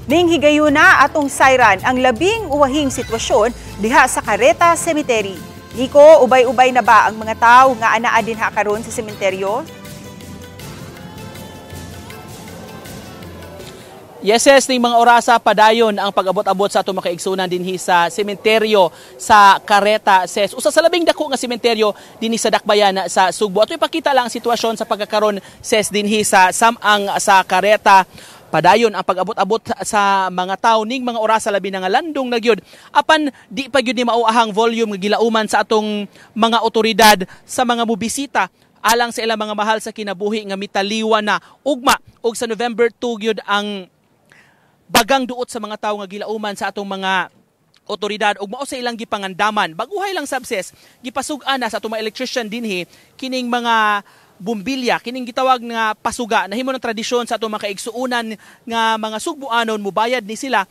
Ning higayuna, atong sayran ang labing uwahing sitwasyon diha sa Carreta Cemetery. Nico, ubay-ubay na ba ang mga tao nga anaa dinha karon sa sementeryo? Yes, ning mga orasa padayon ang pag-abot-abot sa atong makaigsunan dinhi sa sementeryo sa Carreta, ses. Usa sa labing dako nga sementeryo dinhi sa Dakbayan sa Sugbo. Ato ipakita lang ang sitwasyon sa pagkakaron, ses, dinhi sa samang sa Carreta. Padayon ang pag-abot-abot sa mga tao ning mga orasa, labi na nga landong na gyud. Apan di pa gyud ni mao ahang volume nga gilauman sa atong mga otoridad sa mga mobisita alang sa ilang mga mahal sa kinabuhi nga mitaliwa na ugma og sa November 2 gyud ang bagang duot sa mga tawo nga gilauman sa atong mga otoridad ug mao sa ilang gipangandaman. Baguhay lang sab, ses, gipasug-an na sa atong mga electrician dinhi kining mga bumbilya, kining gitawag nga pasuga. Nahimo ng tradisyon sa atong mga kaigsuonan nga mga Sugbuanon, mubayad ni sila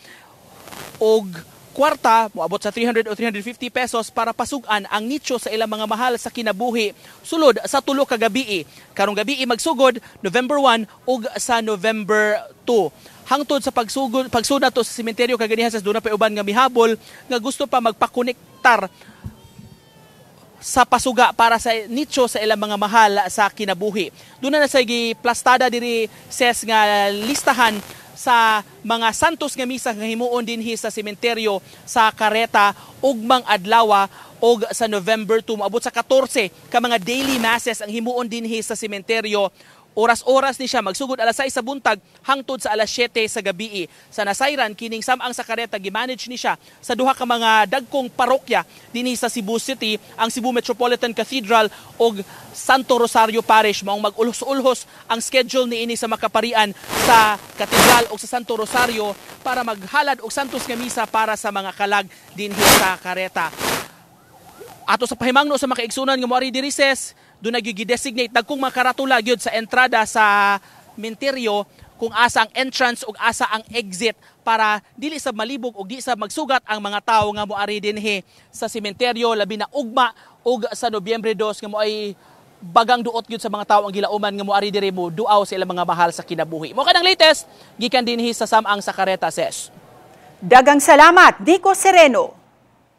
og kwarta, moabot sa 300 o 350 pesos para pasugan ang nicho sa ilang mga mahal sa kinabuhi sulod sa 3 ka gabii. Karong gabii magsugod November 1 ug sa November 2. Hangtod sa pagsugod pagsuna to sa sementeryo kaganihan sa duna pa uban nga mihabol nga gusto pa magpakonektar sa pasuga para sa nicho sa ilang mga mahal sa kinabuhi. Doon na sa giplastada diri, ses, nga listahan sa mga santos nga misa nga himuon dinhi sa sementeryo sa Carreta ugmang adlaw og sa November 2. Moabot sa 14 ka mga daily masses ang himuon dinhi sa sementeryo. Oras-oras ni siya magsugod alas 6 sa buntag hangtod sa alas 7 sa gabii. Sa nasayran, kining samang sa Carreta gimanage ni siya sa duha ka mga dagkong parokya dinhi sa Cebu City, ang Cebu Metropolitan Cathedral ug Santo Rosario Parish. Maong mag-ulhos-ulhos ang schedule niini sa makaparian sa Cathedral ug sa Santo Rosario para maghalad og santos nga misa para sa mga kalag dinhi sa Carreta. Ato sa pahimangno sa makaigsunan nga moari diri, ses, duna gyud gi-designate dagkong mga karatula gyud sa entrada sa menteryo kung asa ang entrance ug asa ang exit para dili sa malibog ug di sa magsugat ang mga tawo nga moari dinhi sa sementeryo, labi na ugma ug sa Nobyembre 2 nga moay bagang duot gyud sa mga tawo ang gilauman nga moari diri mo duaw sa ilang mga mahal sa kinabuhi. Mao kanang latest gikan dinhi sa samang sa Carreta, ses. Dagang salamat, Nico Sereno.